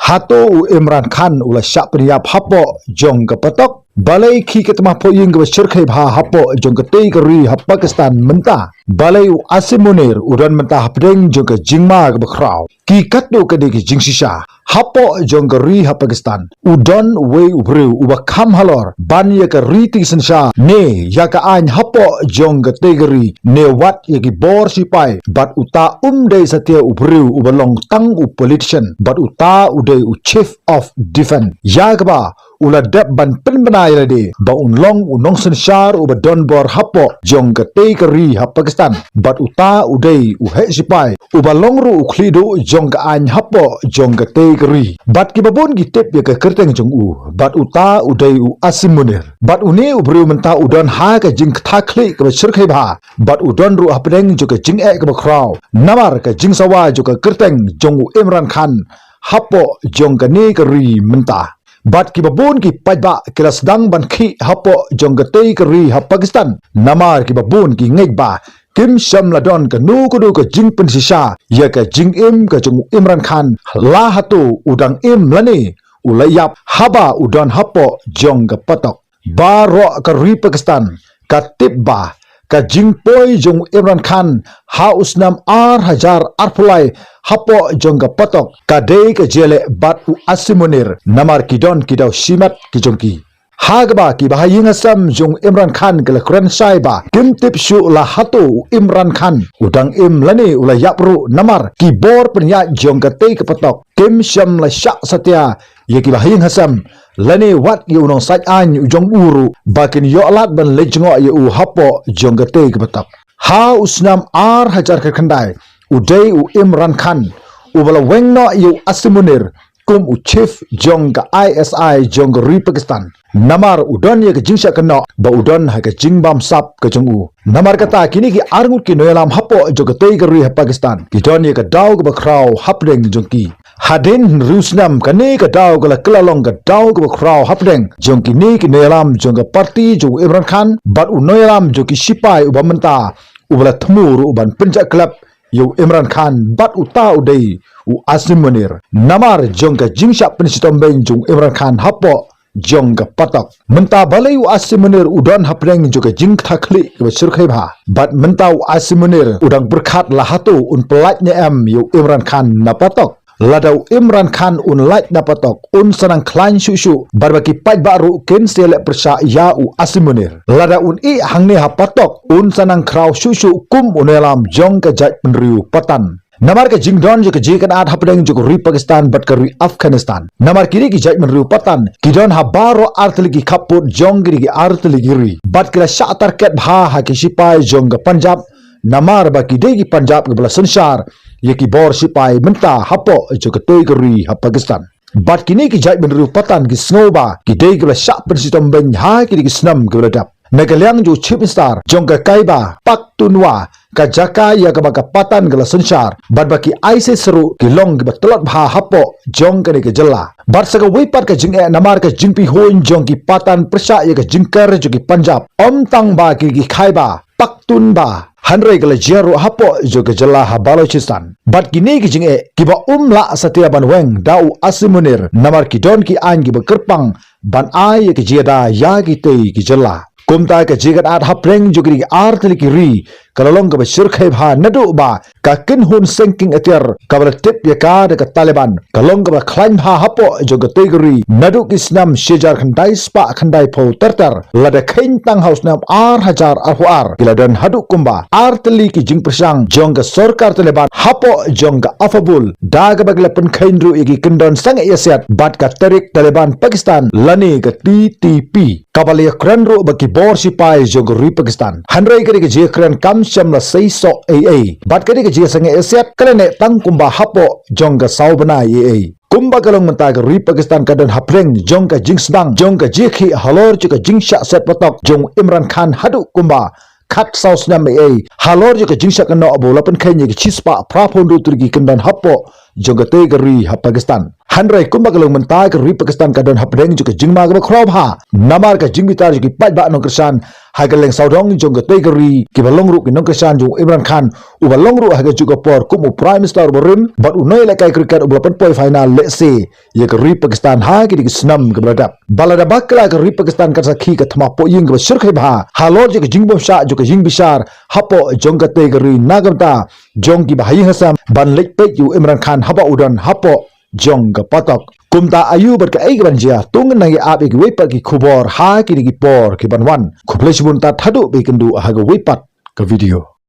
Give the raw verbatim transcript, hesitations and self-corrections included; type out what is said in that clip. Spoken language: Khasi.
Hato u Imran Khan u la shah pynïap hapoh jong ka patok? Balei ki katma phohing kaba shyrkhei bha hapoh jong katei ka ri ha Pakistan mynta? Balei u Asim Munir u don mynta hapdeng jong ka jingma kaba khraw? Ki katno katne ki jingshisha hapoh jong ka ri ha Pakistan? U don uwei u briew uba kham halor ban ïa ka ri ti synshar ne ïa ka aiñ hapoh jong katei ka ri ne wat ïa ki bor sipai, bad uta um dei satia u briew uba long tang u politician, bad uta u dei u chief of defense. Ïa kaba u la dep ban pynbna ïa lade ba un long u nongsynshar uba don bor hapoh jong katei ka ri ha Pakistan, bad uta u dei u heh sipai uba long ruh u khlieh duh jong ka aiñ hapoh jong katei ka ri. Bad kiba bun ki tip ïa ka kyrteng jong u, bad uta u dei u Asim Munir. Bad une u briew mynta u don ha ka jingkta khlieh kaba shyrkhei bha, bad u don ruh hapdeng jong ka jingeh kaba khraw namar ka jingsawa jong ka kyrteng jong u Imran Khan hapoh jong kane ka ri mynta. Bad kiba bun ki paidbah ki la sdang ban khih hapoh jong katei ka ri ha Pakistan, namar kiba bun ki ngeit ba kim shym la don kano kano ka jingpynshisha ïa ka jingim ka jong u Imran Khan, la hato u dang im lane u la ïap haba u don hapoh jong ka patok. Baroh ka ri Pakistan ka tip ba ka jingpoi jong u Imran Khan ha u snem ar hajar arphew lai hapoh jong ka patok ka dei ka jingïaleh bad u Asim Munir, namar ki don ki daw shimet ki jong ki. Ha kaba kiba ha ïing ha sem jong u Imran Khan ki la kren shai ba kim tip shuh la hato u Imran Khan u dang im lane u la ïap ruh, namar ki bor pynïaid jong katei ka patok kim shym la shah satia ïa kiba ha ïing ha sem lane wat ïa u nongsait aiñ u jong u ruh ba kin ïoh lad ban leit jngoh ïa u hapoh jong katei ka patok. Ha u snem ar hajar khatkhyndai u dei u Imran Khan uba la weng noh ïa u Asim Munir kum u chief jong ka I S I jong ka ri Pakistan, namar u don ïa ka jingshah kynnoh ba u don ha ka jingbamsap ka jong u. Namar kata kine ki arngut ki nongïalam hapoh jong katei ka ri ha Pakistan ki don ïa ka daw kaba khraw hapdeng jong ki. Hadien hynriew snem kane ka daw ka la kylla long ka daw kaba khraw hapdeng jong kine ki nongïalam jong ka party jong u Imran Khan bad u nongïalam jong ki sipai uba mynta uba la thmu ruh ban pynjah klep ïa u Imran Khan bad uta u dei u Asim Munir, namar jong ka jingshah pynshitom beiñ jong u Imran Khan hapoh jong ka patok. Mynta balei u Asim Munir u don hapdeng jong ka jingkta khlieh kaba shyrkhei bha? Bad mynta u Asim Munir u dang pyrkhat la hato un pyllait ne em ïa u Imran Khan na patok. Lada u Imran Khan un lait na patok un sa nang khlaiñ shuh shuh bad ba ki paidbah ruh kin sa ïaleh pyrshah ïa u Asim Munir. Lada un ïeh hangne ha patok un sa nang khraw shuh shuh kum u nongïalam jong ka jaitbynriew Patan. Namar ka jingdon jong ka jingïakynad hapdeng jong ka ri Pakistan bad ka ri Afghanistan. Namar kine ki jaitbynriew Patan ki don ha baroh artylli ki khappud jong kine ki artylli ki ri. Bad ki la shah target bha ha ki sipai jong ka Punjab. Namar ba ki dei ki Punjab kiba la synshar ïa ki bor sipai mynta hapoh jong katei ka ri ha Pakistan. Bad kine ki jaitbynriew Patan ki sngew ba ki dei kiba la shah pynshitom beiñ ha kine ki snem kiba la dep. Na ka liang jong u Chief Minister jong ka Khyber Pakhtunkhwa, ka jaka ïa kaba ka Patan ka la synshar, bad ba ki I S I S ruh ki long kiba tlot bha hapoh jong kane ka jylla. Bad sa kawei pat ka jingeh namar ka jingpynhuiñ jong ki Patan pyrshah ïa ka jingker jong ki Punjab. Ym tang ba ki, ki Khyber Pakhtunkhwa, hynrei ka la jia ruh hapoh jong ka jylla ha Balochistan. Bad kine ki jingeh kiba ym lah satia ban weng da u Asim Munir namar ki don ki aiñ kiba kyrpang ban ai ïa ka jingïada ïa kitei ki jylla. Kumta ka jingïakynad hapdeng jong kine ki artylli ki ri ka la long kaba shyrkhei bha naduh ba ka kynhun sengking atiar kaba la tip ïa ka da ka Taliban ka long kaba khlaiñ bha hapoh jong katei ka ri naduh ki snem shi hajar khyndai spah khyndaiphew ter ter. Lada kheiñ tang ha u snem ar hajar arphew ar ki la don haduh kumba artylli ki jingpyrshang jong ka sorkar Taliban hapoh jong ka Afabul, da kaba ki la pynkheiñ ruh ïa ki kyndon sangeh ïasiat bad ka Tehrik Taliban Pakistan lane ka T T P. Kaba la ïakren ruh bad ki bor sipai jong ka ri Pakistan. Hynrei kane ka jingïakren kam shym la sei soh ei ei. Bad kane ka jingsangeh ïasiat ka la neh tang kumba hapoh jong ka saw bnai ei ei. Kumba ka long mynta ka ri Pakistan ka don hapdeng jong ka jingsdang jong ka jingkhih halor jong ka jingshah set patok jong u Imran Khan haduh kumba khatsaw snem ei ei. Halor jong ka jingshah kynnoh ba u la pynkheiñ ïa ki shispah phraphew hynriew tylli ki kyndon hapoh jong katei ka ri ha Pakistan. Hynrei kumba ka long mynta ka ri Pakistan ka don hapdeng jong ka jingma kaba khraw bha namar ka jingbitar jong ki paidbah nongkyrshan ha ka lyngsawdong jong katei ka ri kiba long ruh ki nongkyrshan jong u Imran Khan uba long ruh ha kajuh ka por kum u Prime Minister uba rim bad u nongïalehkai cricket uba la pynpoi final lehse ïa ka ri Pakistan ha kine ki snem kiba la dep. Ba lada bakla ka ri Pakistan kan sakhi ka thma pohïing kaba shyrkhei bha halor jong ka jingbymshah jong ka jingbishar hapoh jong katei ka ri na ka bynta jong kiba ha ïing ha sem ban leit peit ïa u Imran Khan haba u don hapoh jong ka patok. Kumta aïu bad kaei kaban jia, to ngin nang ïa ap ïa kiwei pat ki khubor ha kine ki por kiban wan. Khublei shibun, tad haduh ba ïakynduh ha kawei pat ka video.